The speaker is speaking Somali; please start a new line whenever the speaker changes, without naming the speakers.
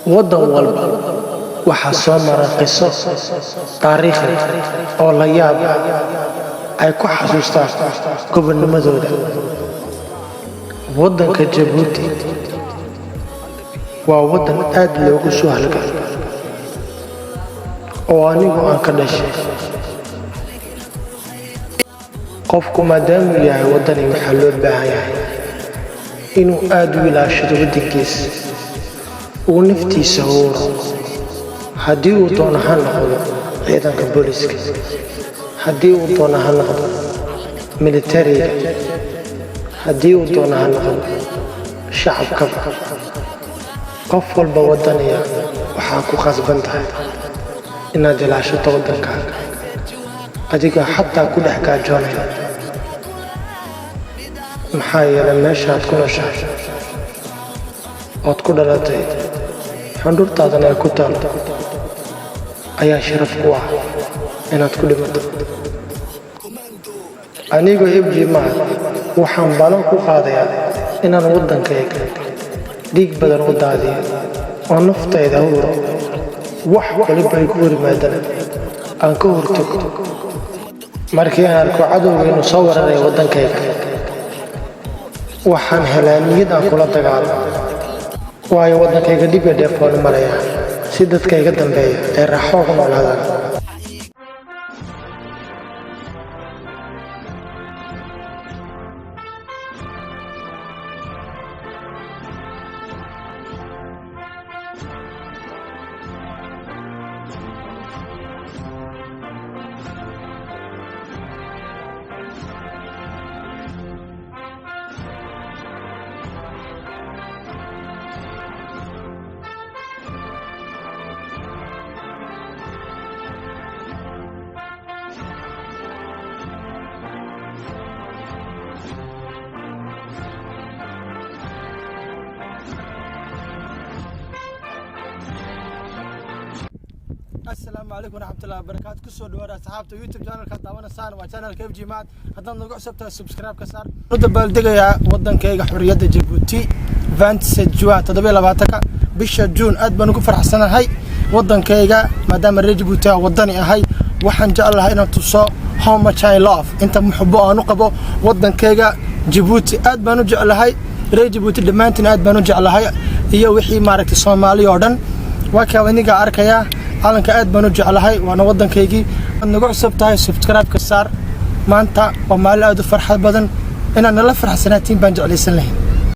Waddan walba waxaa soo mara qiso taariikhi oo la yaab ay ku xasuustaan gobonnimadooda. Waddanka Jabuuti waa waddan aad loogu soo halgamay oo anigu aan ka dhashay. Qofku maadaamuu yahay waddani, waxaa loo baahan yahay inuu aad u ilaashado waddankiisa, uu naftiisa huuro, haddii uu doono ha noqdo ciidanka booliska, haddii uu doono ha noqdo militariga, haddii uu doono ha noqdo shacabkaba. Qof walba waddaniya waxaa ku khasban tahay inaad ilaashato waddankaaga, adigoo xataa ku dhex gaajoonaya, maxaa yeelay meeshaad ku nooshahay ood ku dhalatay, xundhurtaadana ay ku taalo, ayaa sharaf ku ah inaad ku dhimato. Anigoo FG Mahad waxaan ballan ku qaadayaa inaan waddankayga dhiig badan u daadiyo oo naftayda huuro, wax waliba ay ku hor yimaadana aan ka hortago. Markii aan arko cadowga inuu soo weerarayo waddankayga, waxaan helaa niyad aan kula dagaalo, waayo waddankayga dhib iyo dheef waan u marayaa si dadka iga dambeeya ay raaxo ugu noolaadaan.
Asalaamu calaykum waraxmatullahi wabarakaatu. Kusoo dhawaada asxaabta YouTube channelka daawanasaan, waa channelka FG Mahad. Haddaad nagu cusub tahay, subscribe ka saar. U dabaaldegayaa waddankayga xorriyadda Jabuuti, 27 juin, 27-ka bisha Juun. Aad baan ugu faraxsanahay waddankayga, maadaama reer Jabuuti aan waddani ahay. Waxaan jeclahay inaan tuso how much I love, inta muxubo aan u qabo waddankayga Jabuuti. Aad baan u jeclahay reer Jabuuti dhammaantiin, aad baan u jeclahay, iyo wixii maaragtay Soomaali oo dhan. Waa kaa idinkaa arkayaa calanka, aad baan u jeclahay, waana waddankaygii. Aad nagu cusub tahay, subscribe-ka saar. Maanta waa maalin aad u farxad badan, inaad nala farxsanaatiin baan jeclaysan lahayn.